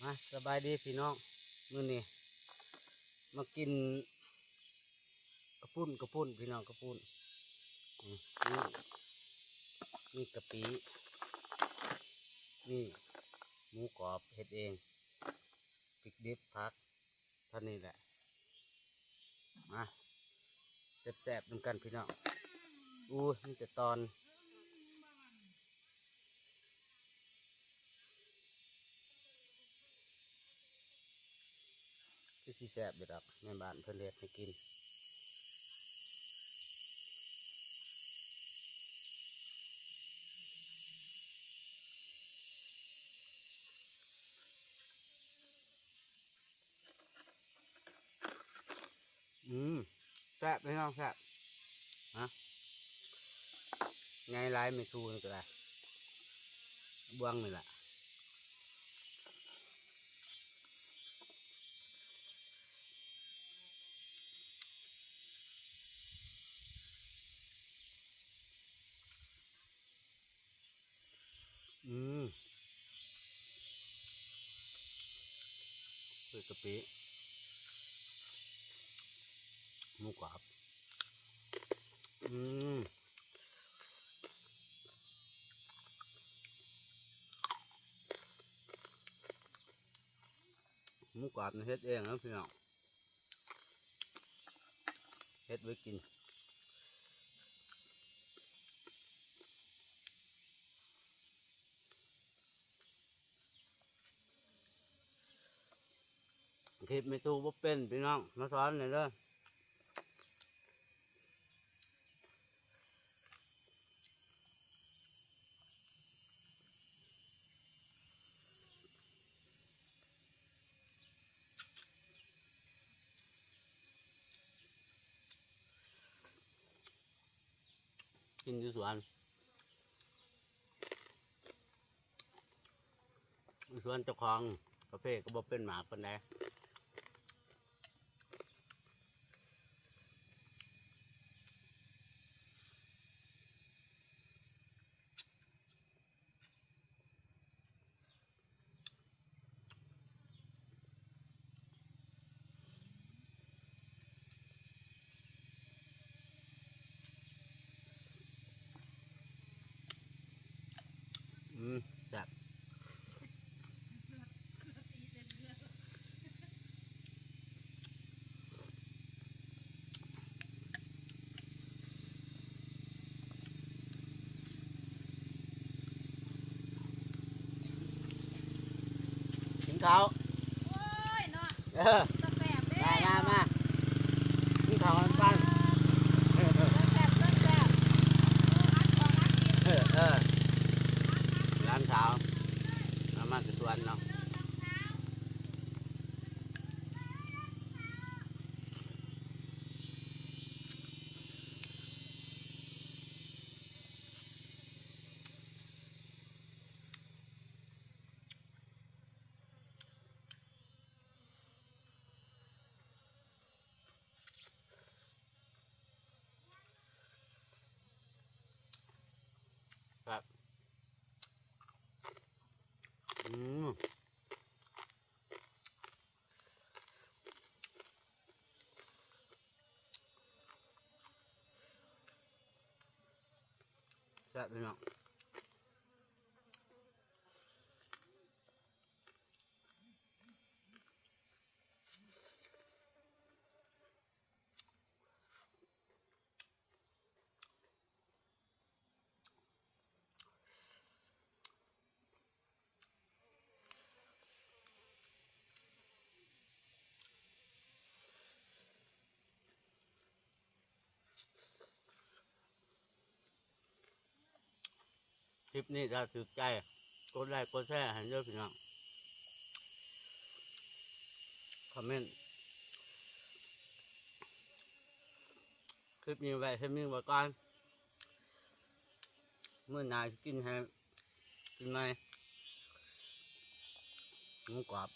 ມາ ສະບາຍດີພີ່ນ້ອງ ມື້ນີ້ມາກິນກະປຸ້ນ ກະປຸ້ນ ພີ່ນ້ອງ ກະປຸ້ນ ອືມ ນີ້ ມີກະປິ ນີ້ ໝູກອບເຮັດເອງ ພິກດິບ ຜັກ ເທົ່ານີ້ແຫຼະ ມາ ແຊບໆນຳກັນພີ່ນ້ອງ ອູ້ຍ ມີແຕ່ຕອນ ຄືຊິແຊບຢູ່ດອກ ແມ່ບ້ານເພິ່ນເຮັດໃຫ້ກິນ ອືມ ແຊບພີ່ນ້ອງ ແຊບ ຮະ ໃຫຍ່ຫຼາຍ ແມ່ທູນີ້ກໍໄດ້ ບ່ວງນີ້ແຫຼະ ອືມ ໃສ່ກະປິ ໝູກອບ ອືມ ໝູກອບນີ້ເຮັດເອງເນາະພີ່ນ້ອງ ເຮັດໄວ້ກິນ ເຮັດແມ່ຕູ້ບໍ່ເປັນພີ່ນ້ອງ ມາສອນແດ່ເດີ. ກິນຢູ່ສວນ ຢູ່ສວນເຈົ້າຂອງກາເຟກໍບໍ່ເປັນໝາກປານໃດ. ອືມ ແຊບ. ກິນເຂົ້າ ໂອ້ຍເນາະ ເອີ ຕາແຊບເດ້ ມາ ມາ ມາ ກິນເຂົ້ານຳກັນ ເອີ ເອີ ແຊບ ແຊບ ແຊບ ເອີ ເອີ ຫຼານສາວ ເອົາມາແຕ່ສວນເນາະ. ແຊບ ອືມ ແຊບເລີຍເນາະ. ຄລິບນີ້ຖ້າຖືກໃຈ ກົດໄລກົດແຊໃຫ້ເດີພີ່ນ້ອງ ຄອມເມັນ. ຄລິບນີ້ໄວ້ເທົ່ານີ້ໄວ້ກ່ອນ ມື້ໜ້າຊິກິນໃຫ້ ກິນໃໝ່ ໝູກອບ.